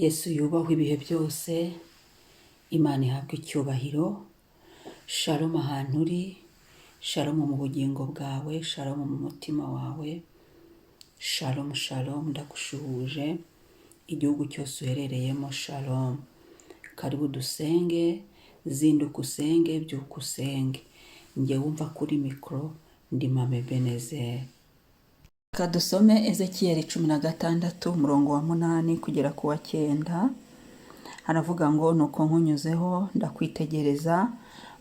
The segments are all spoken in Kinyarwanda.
Yesu yubahwe ibihe byose, Imana ihabwe icyubahiro. Shalom ahantu uri, shalom mu bugingo bwawe, shalom mu mutima wawe, shalom shalom ndagushuhuje, igihugu cyose uherereyemo shalom. Karibu dusenge, zinduka usenge, byuka usenge. Njye wumva kuri mikoro ndi Mama Ebenezer. Reka dusome Ezekiyeli 16 umurongo wa 8 kugera ku wa 9. Haravuga ngo: "Nuko nkunyuzeho ndakwitegereza,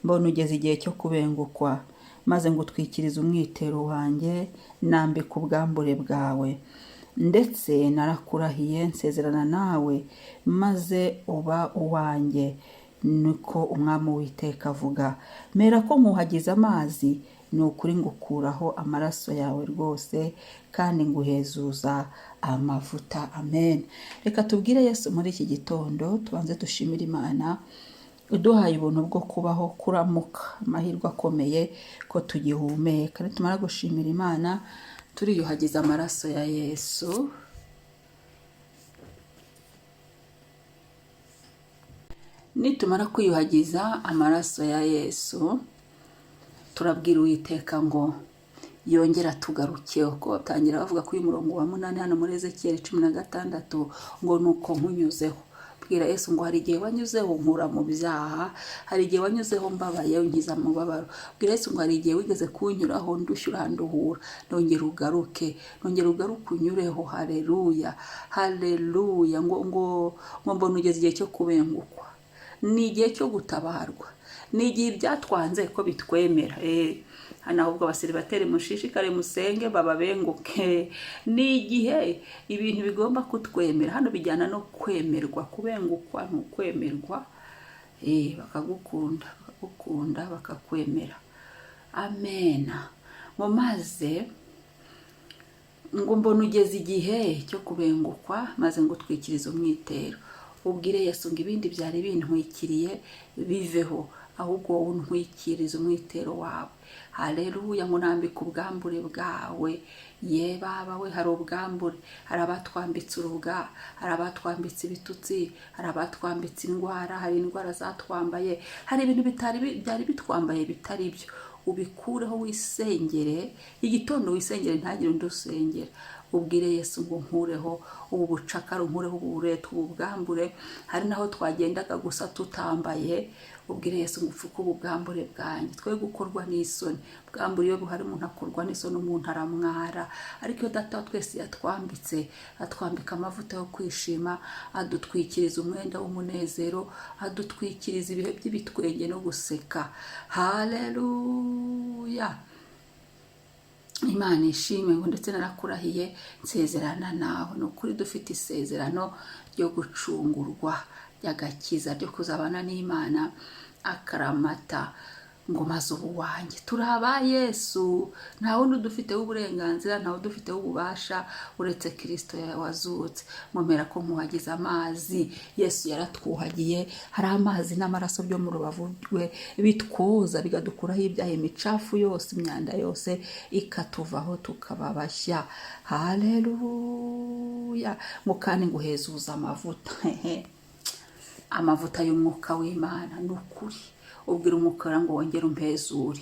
mbona ugeze igihe cyo kubengukwa, maze ngutwikiriza umwitero wanjye, nambika ubwambure bwawe. Ndetse narakurahiye nsezerana nawe, maze uba uwanjye, niko Umwami Uwiteka avuga. Mera ko nkuhagiza amazi, ni ukuri ngukuraho amaraso yawe rwose, kandi nguhezuza amavuta." Amen. Reka tubwire Yesu muri iki gitondo, tubanze dushimire Imana uduhaye ubuntu bwo kubaho, kuramuka, amahirwe akomeye ko tugihumeka. Nitumara gushimira Imana, turiyuhagiza amaraso ya Yesu. Nitumara kwiyuhagiza amaraso ya Yesu, turabwira Uwiteka ngo yongera atugarukeho. Ko batangira bavuga kuri uyu murongo wa 8 hano muri Ezekiyeli 16 ngo: "Nuko nkunyuzeho." Bwira Yesu ngo hari igihe wanyuzeho nkura mu byaha, hari igihe wanyuzeho mbabaye unkiza amubabaro. Bwira Yesu ngo hari igihe wigeze kunyuraho ndushya uranduhura, nongera ugaruke, nongera ugaruke unyureho. Haleluya, haleluya. Ngo mbona ugeze igihe cyo kubengukwa, ni igihe cyo gutabarwa, ni igihe ibyatwanze ko bitwemera. Hano ahubwo abaseribateri mushishikare musenge bababenguke. Ni igihe ibintu bigomba kutwemera. Hano bijyana no kwemerwa, kubengukwa ni ukwemerwa, bakagukunda, bakagukunda, bakakwemera. Amena. Ngo maze ngo mbona ugeze igihe cyo kubengukwa, maze ngo utwikirize umwitero. Ubwire Yesu ngo ibindi byari bintwikiriye biveho, ahubwo wowe untwikirize umwitero wawe. Haleluya. Ngo nambike ubwambure bwawe. Ye baba we, hari ubwambure, hari abatwambitse urubwa, hari abatwambitse ibitutsi, hari abatwambitse indwara, hari indwara zatwambaye, hari ibintu bitari byari bitwambaye bitari byo. Ubikureho, wisengere igitondo, wisengere, ntagire undi usengera. Ubwire Yesu ngo nkureho ubu bucakara, nkureho ubu buretwa, ubu bwambure. Hari naho twagendaga gusa tutambaye. Ubwire Yesu ngo upfuke ubu bwambure bwanjye, twe gukorwa n'isoni. Bwambure iyo buhari umuntu akorwa n'isoni, umuntu aramwara. Ariko iyo Data wa twese yatwambitse, atwambika amavuta yo kwishima, adutwikiriza umwenda w'umunezero, adutwikiriza ibihe by'ibitwenge no guseka. Haleluya, Imana ishimwe. Ngo ndetse narakurahiye nsezerana nawe. Ni ukuri dufite isezerano ryo gucungurwa, ry'agakiza, ryo kuzabana n'Imana akaramata. Ngo maze ubu wanjye, turi aba Yesu. Nta wundi udufiteho uburenganzira, nta wundi udufiteho ububasha uretse Kirisito wazutse. Mumera ko nkuhagize amazi, Yesu yaratwuhagiye. Hari amazi n'amaraso byo mu rubavu rwe bitwoza, bikadukuraho ibyaha, imicafu yose, imyanda yose ikatuvaho, tukaba bashya. Haleluya. Ngo kandi nguhezuza amavuta, amavuta y'umwuka w'Imana. Ni ukuri ubwira Umwuka ngo wongere umpezure,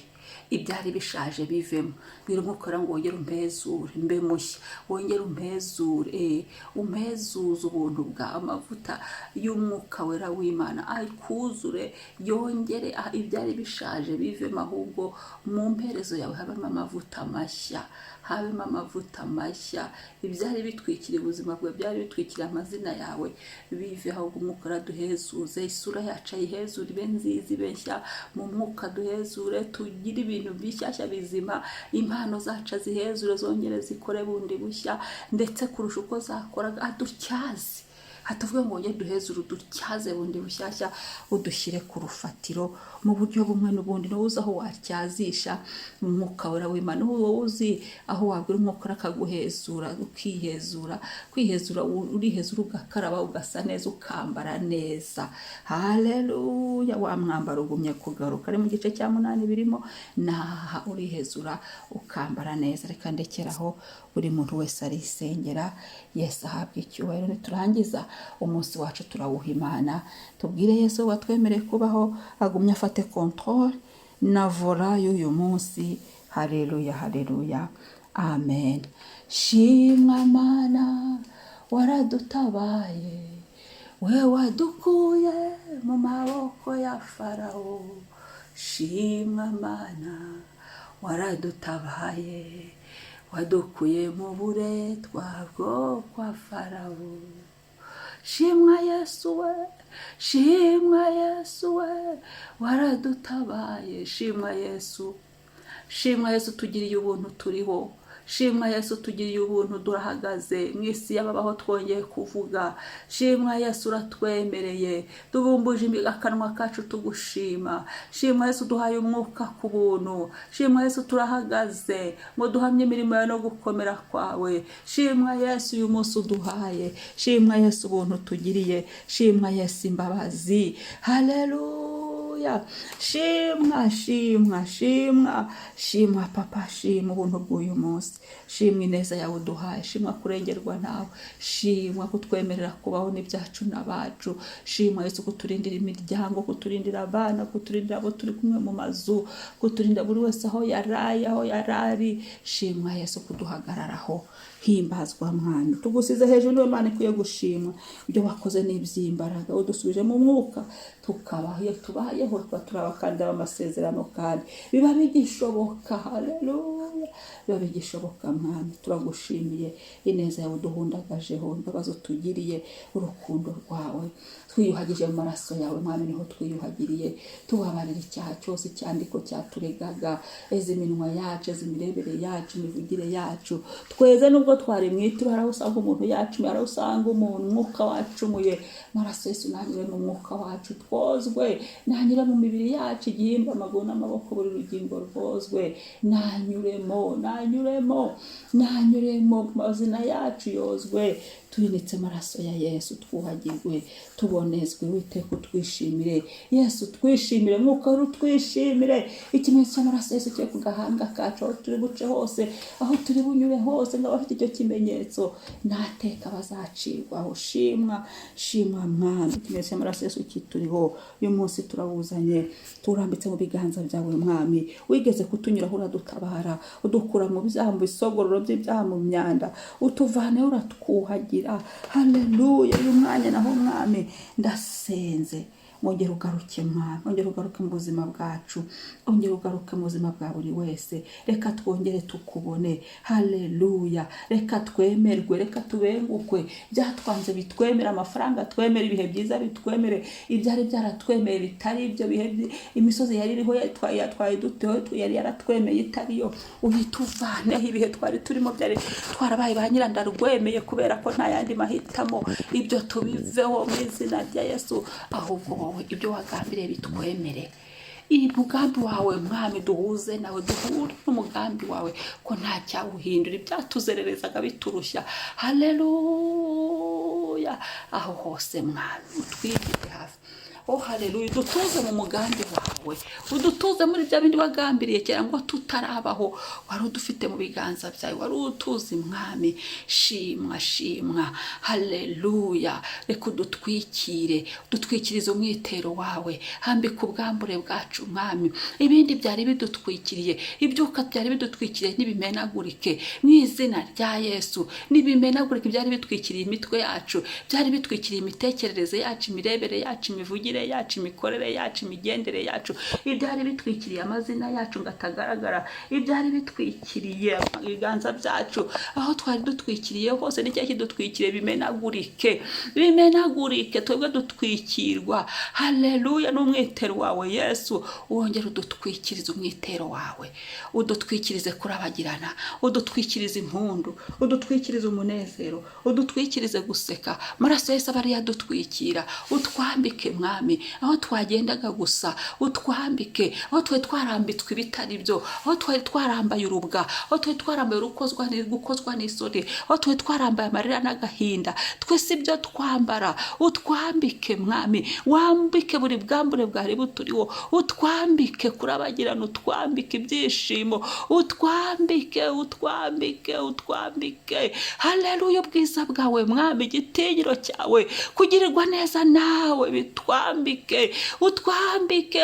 ibyari bishaje bivemo. Bwira Umwuka ngo wongere umpezure, mbe mushya, wongere umpezure, umpezuze ubuntu bwa amavuta y'umwuka wera w'Imana akuzure, yongere ibyari bishaje bivemo, ahubwo mu mperezo yawe habemo amavuta mashya, habemo amavuta mashya. Ibyari bitwikiriye ubuzima bwawe, byari bitwikiriye amazina yawe bive, ahubwo Umwuka araduhezuze, isura yacu ayihezure, ibe nziza, ibe nshya. Mu mwuka duhezure, tugire ibintu bishyashya bizima. Impano zacu azihezure, zongere zikore bundi bushya ndetse kurusha uko zakoraga. Adutyaze, hatuvuge ngo wongere duhezure, udutyaze bundi bushyashya, udushyire ku rufatiro mu buryo bumwe n'ubundi. Niwowe uzi aho watyazisha Umwuka Wera w'Imana, wowe uzi aho wabwira Umwuka akaguhezura, ukihezura. Kwihezura, urihezura, ugakaraba, ugasa neza, ukambara neza. Haleluya. Wa mwambaro ugumye kugaruka ari mu gice cya 8 birimo naha, urihezura ukambara neza. Reka ndekeraho, buri muntu wese arisengera. Yesu ahabwa icyubahiro. Niturangiza Umunsi wacu turawuha Imana. Tubwire Yesu watwemereye kubaho, agumye afate contrôle na volant y'uyu munsi. Haleluya, haleluya, amen. Shimwa Mana, waradutabaye, we wadukuye mu maboko ya Farawo. Shimwa Mana, waradutabaye, wadukuye mu buretwa bwo kwa Farawo. Shimwa Yesu we, shimwa Yesu we, waradutabaye. Shimwa Yesu, shimwa Yesu, tugiriye ubuntu turiho. Shimwa Yesu, tugiriye ubuntu durahagaze mu isi y'ababaho, twongeye kuvuga. Shimwa Yesu, uratwemereye, tubumbuje akanwa kacu tugushima. Shimwa Yesu, duhaye umwuka ku buntu. Shimwa Yesu, turahagaze ngo duhamye imirimo yawe no gukomera kwawe. Shimwa Yesu uyu munsi uduhaye. Shimwa Yesu ubuntu tugiriye. Shimwa Yesu imbabazi. Haleluya. Shimwa, shimwa, shimwa, shimwa Papa, shimwa ubuntu bw'uyu munsi, shimwa ineza yawe uduhaye, shimwa kurengerwa nawe, shimwa kutwemerera kubaho n'ibyacu n'abacu. Shimwa Yesu kuturindira imiryango, kuturindira abana, kuturindira abo turi kumwe mu mazu, kuturinda buri wese aho yaraye, aho yarari. Shimwa Yesu kuduhagararaho. Himbazwa Mwami, tugusize hejuru, niwe Mana ikwiye gushimwa. Ibyo wakoze ni iby'imbaraga, udusubije mu mwuka tukabaho. Iyo tubayeho tuba turi abakandida b'amasezerano, kandi biba bigishoboka. Haleluya, biba bigishoboka. Mwami, turagushimiye ineza yawe uduhundagajeho, imbabazi utugiriye, urukundo rwawe. Twiyuhagije mu maraso yawe Mwami, niho twiyuhagiriye. Tubabarira icyaha cyose, icyandiko cyaturegaga. Eza iminwa yacu, eza imirebere yacu, imivugire yacu. Tweze nubwo twari mu ituro, hari aho usanga umuntu yacumuye, hari aho usanga umuntu umwuka wacumuye. Maraso Yesu nanyure mu mwuka wacu twozwe, nanyure mu mibiri yacu, igihimba, amaguru n'amaboko, buri rugingo rwozwe. Nanyuremo, nanyuremo, nanyuremo, mu mazina yacu yozwe. Tuyinitse amaraso ya Yesu, twuhagirwe, tubonezwe. Witeka utwishimire, Yesu twishimire, Mwuka wera utwishimire. Ikimenyetso cy'amaraso Yesu kiri ku gahanga kacu, aho turi buce hose, aho turi bunyure hose, ngo abafite icyo kimenyetso ntateka bazacirwaho. Shimwa, shimwa Mwami, ikimenyetso cy'amaraso Yesu kituriho. Uyu munsi turawuzanye, turambitse mu biganza byawe Mwami. Wigeze kutunyuraho uradutabara, udukura mu byaha, mu bisogororo by'ibyaha, mu myanda, utuvaneho, uratwuhagira. Haleluya. Uyu mwanya naho Mwami ndasenze, wongere ugaruke Mwami, wongere ugaruke mu buzima bwacu, wongere ugaruke mu buzima bwa buri wese. Reka twongere tukubone. Haleluya. Reka twemerwe, reka tubengukwe. Byatwanze bitwemere, amafaranga twemere, ibihe byiza bitwemere, ibyari byaratwemeye bitari ibyo bihe, imisozi yari iriho yatwaye duteho, yari yaratwemeye itariyo, ubituvaneho. Ibihe twari turimo byari twarabaye ba nyirandarwemeye kubera ko nta yandi mahitamo, ibyo tubiveho mu izina rya Yesu. Ahubwo wowe ibyo wagambiriye bitwemere. Iyi mugambi wawe Mwami duhuze nawe, duhure n'umugambi wawe ko nta cyawuhindura. Ibyatuzererezaga biturushya, haleluya, aho hose Mwami utwigire hafi. Oh haleluya, udutuze mu mugambi wawe, udutuze muri bya bindi wagambiriye kera ngo tutarabaho, wari udufite mu biganza byawe, wari utuzi Mwami. Shimwa, shimwa, haleluya. Reka udutwikire, udutwikirize umwitero wawe, hambika ubwambure bwacu Mwami. Ibindi byari bidutwikiriye, ibyuka byari bidutwikiriye nibimenagurike mu izina rya Yesu, nibimenagurike. Byari bitwikiriye imitwe yacu, byari bitwikiriye imitekerereze yacu, imirebere yacu, imivugire yacu, imikorere yacu, imigendere yacu, ibyari bitwikiriye amazina yacu ngo atagaragara, ibyari bitwikiriye ibiganza byacu, aho twari dutwikiriye hose n'icyari kidutwikiriye bimenagurike, bimenagurike. Twebwe dutwikirwa, haleluya, n'umwitero wawe Yesu. Wongere udutwikirize umwitero wawe, udutwikirize kurabagirana, udutwikirize impundu, udutwikirize umunezero, udutwikirize guseka. Amaraso Yesu aba ariyo adutwikira. Utwambike Mwami. Mwami, aho twagendaga gusa utwambike, aho twari twarambitswe ibitari byo, aho twari twarambaye urubwa, aho twari twarambaye gukozwa n'isoni, aho twari twarambaye amarira n'agahinda, twese ibyo twambara utwambike Mwami, wambike buri bwambure bwari buturiho, utwambike kurabagirana, utwambike ibyishimo, utwambike, utwambike, utwambike. Haleluya, ubwiza bwawe Mwami, igitinyiro cyawe, kugirirwa neza nawe bitwambike, utwambike.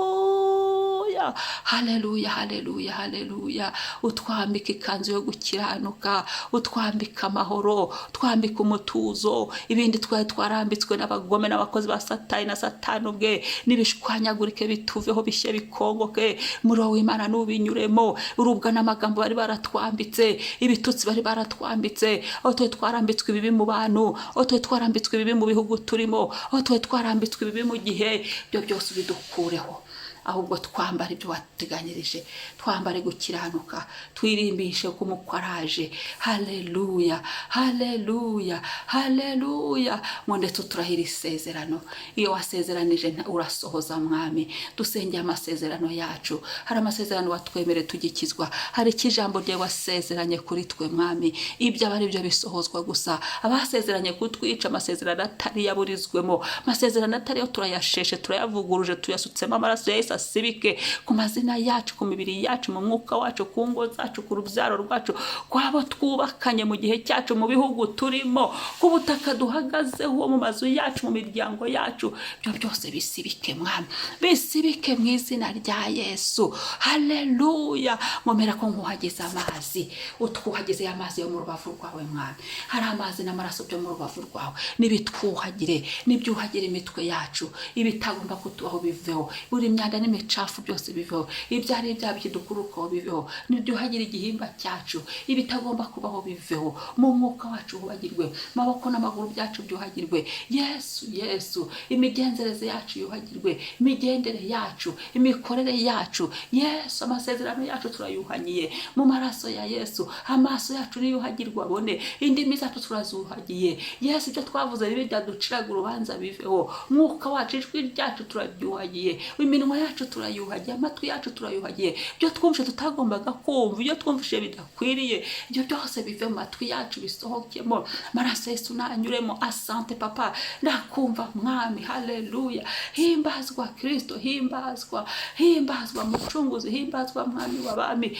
Haleluya, haleluya, haleluya, haleluya. Utwambike ikanzu yo gukiranuka, utwambike amahoro, utwambike umutuzo. Ibindi twari twarambitswe n'abagome n'abakozi ba Satani na Satani ubwe n'ibishwanyagurike, bituveho, bishye, bikongoke. Muri wowe Imana nubinyuremo. Urubwa n'amagambo bari baratwambitse, ibitutsi bari baratwambitse, aho twari twarambitswe ibibi mu bantu, aho twari twarambitswe ibibi mu bihugu turimo, aho twari twarambitswe ibibi mu gihe, ibyo byose ubidukureho, ahubwo twambare ibyo wateganyirije, twambare gukiranuka, twirimbishe ku mukwaraje. Haleluya, haleluya, haleluya. Ngo ndetse uturahira isezerano, iyo wasezeranije urasohoza Mwami. Dusengeye amasezerano yacu. Hari amasezerano watwemereye tugikizwa, hari icyo ijambo ryawe wasezeranye kuri twe Mwami, ibyo aba ari byo bisohozwa gusa. Abasezeranye kutwica, amasezerano atari yaburizwemo, amasezerano atari yo turayasheshe, turayavuguruje, tuyasutsemo amaraso ya Yesu, asibike ku mazina yacu, ku mibiri yacu, mu mwuka wacu, ku ngo zacu, ku rubyaro rwacu, kwabo twubakanye, mu gihe cyacu, mu bihugu turimo, ku butaka duhagazeho, mu mazu yacu, mu miryango yacu. Ibyo byose bisibike Mwami, bisibike mu izina rya Yesu. Haleluya. Nkomera ko nkuhagize amazi, utwuhagize amazi yo mu rubavu rwawe Mwami. Hari amazi n'amaraso byo mu rubavu rwawe, nibitwuhagire, nibyuhagire imitwe yacu, ibitagomba kutubaho biveho, buri myanda n'imicafu byose biveho, ibyari ibyaha bikidukurukaho biveho, nibyuhagire igihimba cyacu, ibitagomba kubaho biveho, mu mwuka wacu wubagirwe, amaboko n'amaguru byacu byuhagirwe. Yesu, Yesu, imigenzereze yacu yuhagirwe, imigendere yacu, imikorere yacu. Yesu, amasezerano yacu turayuhanyiye mu maraso ya Yesu. Amaso yacu niyuhagirwe abone, indimi zacu turazuhagiye. Yesu, ibyo twavuze bibi byaduciraga urubanza biveho. Mwuka wacu, ijwi ryacu turaryuhagiye, iminwa yacu turayuhagiye, amatwi yacu turayuhagiye. Ibyo twumvise tutagombaga kumva, ibyo twumvise bidakwiriye, ibyo byose bive mu matwi yacu, bisohokemo, amaraso Yesu nanyuremo. Asante Papa, ndakumva Mwami. Haleluya. Himbazwa Kristo, himbazwa, himbazwa Mucunguzi, himbazwa Mwami w'abami.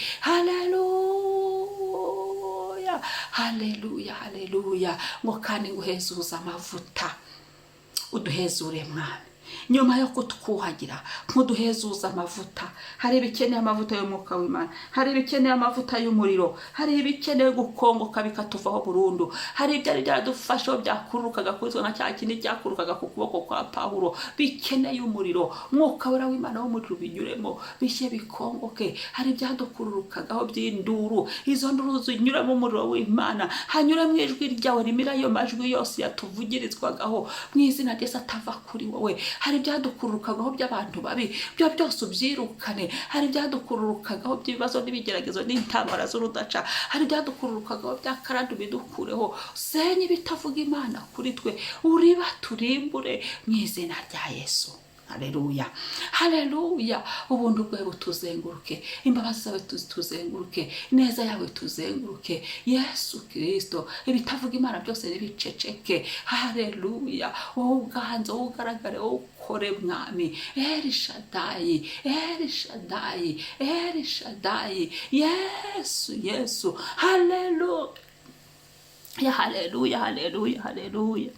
Haleluya, haleluya, haleluya. Ngo kandi nguhezuze amavuta, uduhezure Mwami, nyuma yo kutwuhagira nkuduhezuza amavuta. Hari ibikeneye amavuta y'umwuka w'Imana, hari ibikeneye amavuta y'umuriro, hari ibikeneye gukongoka bikatuvaho burundu, hari ibyari byaradufasheho byakururukaga kuri twe nka cya kindi cyakurukaga ku kuboko kwa Pawulo, bikeneye umuriro. Mwuka Wera w'Imana w'umuriro binyuremo, bishye, bikongoke. Hari ibyadukururukagaho by'induru, izo nduru zinyuremo umuriro w'Imana, hanyuremo ijwi ryawe rimira ayo majwi yose yatuvugirizwagaho mu izina rya Yesu, atava kuri wowe. Hari ibyadukururukagaho by'abantu babi, byo byose ubyirukane. Hari ibyadukururukagaho by'ibibazo n'ibigeragezo n'intambara z'urudaca, hari ibyadukururukagaho bya karande, ubidukureho. Senye ibitavuga Imana kuri twe, uriba turimbure mu izina rya Yesu. Haleluya, haleluya. Ubuntu bwawe butuzenguruke, imbabazi zawe tuzenguruke, ineza yawe tuzenguruke. Yesu Kirisito, ibitavuga Imana byose ntibiceceke. Haleluya. Wowe uganze, wowe ugaragare, wowe ukore Mwami. Erishadayi, Erishadayi, Erishadayi. Yesu, Yesu. Haleluya, haleluya, haleluya, haleluya.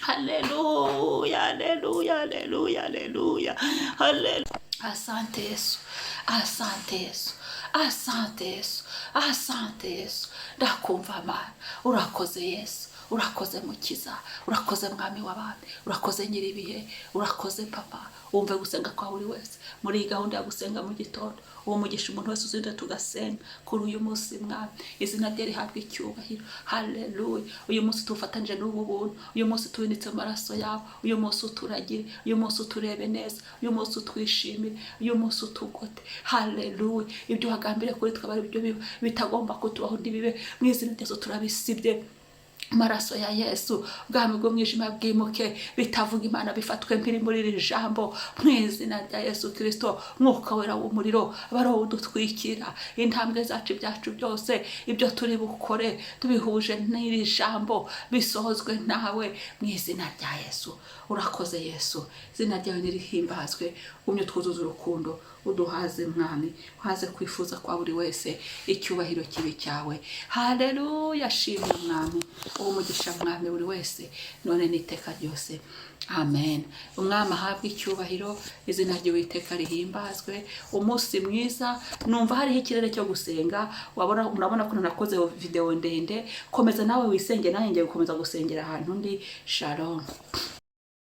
Haleluya, haleluya, haleluya, haleluya, haleluya. Asante Yesu, asante Yesu, asante Yesu, asante Yesu. Ndakumva Mana, urakoze Yesu, urakoze Mukiza, urakoze Mwami w'abami, urakoze Nyir'ibihe, urakoze Papa. Wumve gusenga kwa buri wese muri iyi gahunda ya gusenga mu gitondo. Uwo mugisha umuntu wese uzinda tugasenga kuri uyu munsi Mwami, izina rye rihabwa icyubahiro. Haleluya. Uyu munsi tuwufatanyije n'ubu buntu, uyu munsi tuwinitse mu maraso yawe, uyu munsi uturagire, uyu munsi uturebe neza, uyu munsi utwishimire, uyu munsi utugote. Haleluya. Ibyo wagambiriye kuri twe ari byo biba, bitagomba kutubaho ntibibe. Mu izina rya Yesu turabisibye. Maraso ya Yesu, bwami bw'umwijima bwimuke, bitavuga Imana bifatwe mpiri muri iri jambo mu izina rya Yesu Kirisito. Mwuka Wera w'umuriro aba udutwikira intambwe zacu, ibyacu byose, ibyo turi bukore tubihuje n'iri jambo bisohozwe nawe mu izina rya Yesu. Urakoze Yesu, izina ryawe nirihimbazwe. Umye utwuzuze urukundo, uduhaze Mwami, uhaze kwifuza kwa buri wese, icyubahiro kibe cyawe. Haleluya! Shimwa Mwami, uwo umugisha Mwami buri wese, none n'iteka ryose, amen. Umwami ahabwe icyubahiro, izina ry'Uwiteka rihimbazwe. Umunsi mwiza. Numva hariho ikirere cyo gusenga. Wabona, murabona ko nakoze videwo ndende. Komeza nawe wisenge, nanjye ngiye gukomeza gusengera ahantu ndi. Shalom.